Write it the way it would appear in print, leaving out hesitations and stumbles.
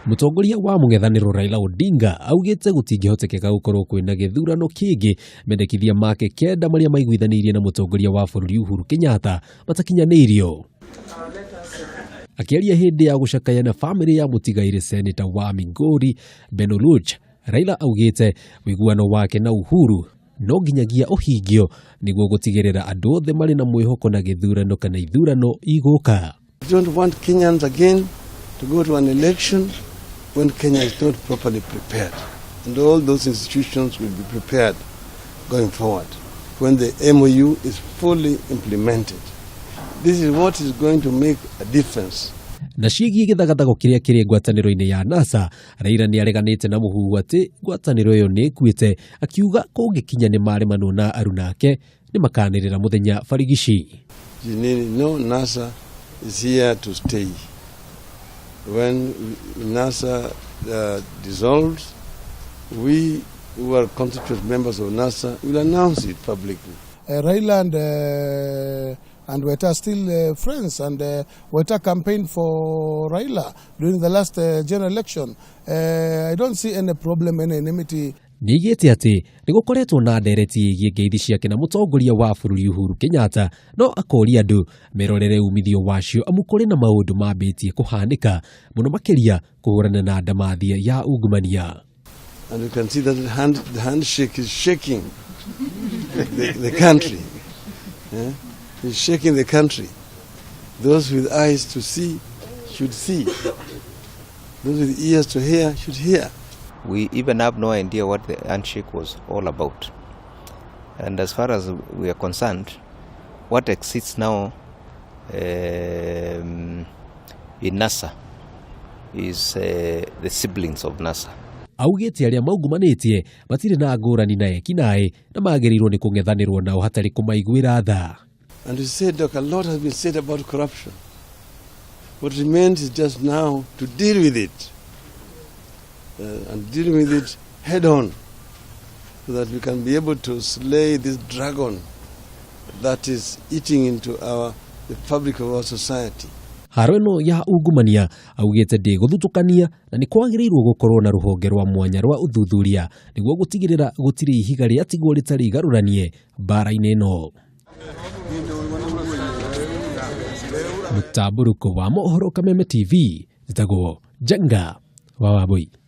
Mũtongoria wa mũng'ethanĩro Raila Odinga augĩte gũtingĩhotekeka gũkorwo kwĩna gĩthurano kĩngĩ mendekithia make kenda marĩa maiguithanĩirie na mũtongoria wa bũrũri Uhuru Kenyatta matakinyanĩirio. Akĩaria hĩndĩ ya gũcakaya na bamĩrĩ ya mũtigairĩ seneta wa Migori Ben Oluoch, Raila augĩte ũiguano wake na Uhuru no nginyagia ũhingio nĩguo gũtigĩrĩra andũ othe marĩ na mwĩhoko na gĩthurano kana ithurano igũka. We don't want Kenyans again to go to an election when Kenya is not properly prepared. And all those institutions will be prepared going forward when the MOU is fully implemented. This is what is going to make a difference. Na ciĩgiĩ gĩthagathago kĩrĩa kĩrĩ ngwatanĩro-inĩ ya NASA, Raila nĩ areganĩte na mũhuhu atĩ ngwatanĩro ĩyo nĩ ĩkuĩte, akiuga kũngĩkinya nĩ maremanwo na aruna ake nĩ makanĩrĩra mũthenya barigici. No, NASA is here to stay. When NASA dissolves, we who are constituent members of NASA will announce it publicly. Raila and Weta are still friends, and Weta campaigned for Raila during the last general election. I don't see any problem, any enmity. Nĩaigĩte atĩ nĩ gũkoretwo na ndereti ĩgiĩ ngeithi ciake na mũtongoria wa bũrũri Uhuru Kenyatta, no akoria andũ merorere umithio wacio amu kũrĩ na maũndũ mambĩtie kũhanĩka mũno makĩria kũhũrana na ndamathia ya ungumania. And you can see that the handshake is shaking the country. Yeah? It's shaking the country. Those with eyes to see should see. Those with ears to hear should hear. We even have no idea what the handshake was all about. And as far as we are concerned, what exists now in NASA is the siblings of NASA. Augĩte arĩa maungumanĩtie matirĩ na ngũrani na ekinaĩ na magĩrĩirwo nĩ kũng'ethanĩrwo nao hatarĩ kũmaiguĩra tha. And we said, look, a lot has been said about corruption. What remains is just now to deal with it. And dealing with it head on, so that we can be able to slay this dragon that is eating into the fabric of our society. Haro ĩno ya ungumania augĩte ndĩgũthutũkania na nĩ kwagĩrĩirwo gũkorwo na rũhonge rwa mwanya rwa ũthuthuria nĩguo gũtigĩrĩra gũtirĩ ihiga rĩatigwo rĩtarĩ igarũranie mbara-inĩ ĩno. Mũtambũrũko wa mohoro Kameme TV, njĩtagwo Njenga wa Wambui.